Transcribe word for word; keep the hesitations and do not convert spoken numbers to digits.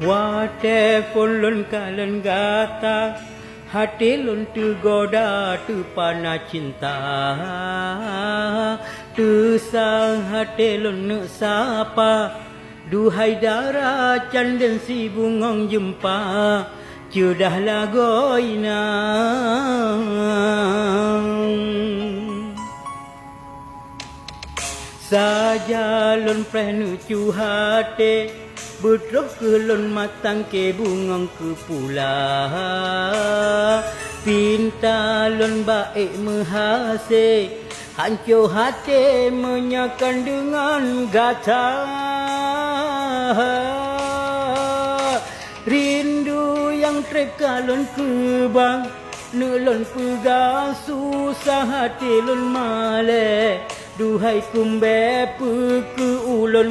Watée phon lôn kalon gata, até lôn teugoda teupana cinta. Teusang até lôn neuk sapa, duhai dara candeng si bungöng jeumpa, ceudah lagoina. Saja lôn preh neucu até, beutroh kheueh lôn matang keu bungöng keu pula. Pinta lôn baék meuhasé, hanco até meunyoe kon deungon gata. Rindu nyang treb ka lôn keubah, neuk lôn peugah susah até lôn malée. Duhai kumbée, peu kheueh ulôn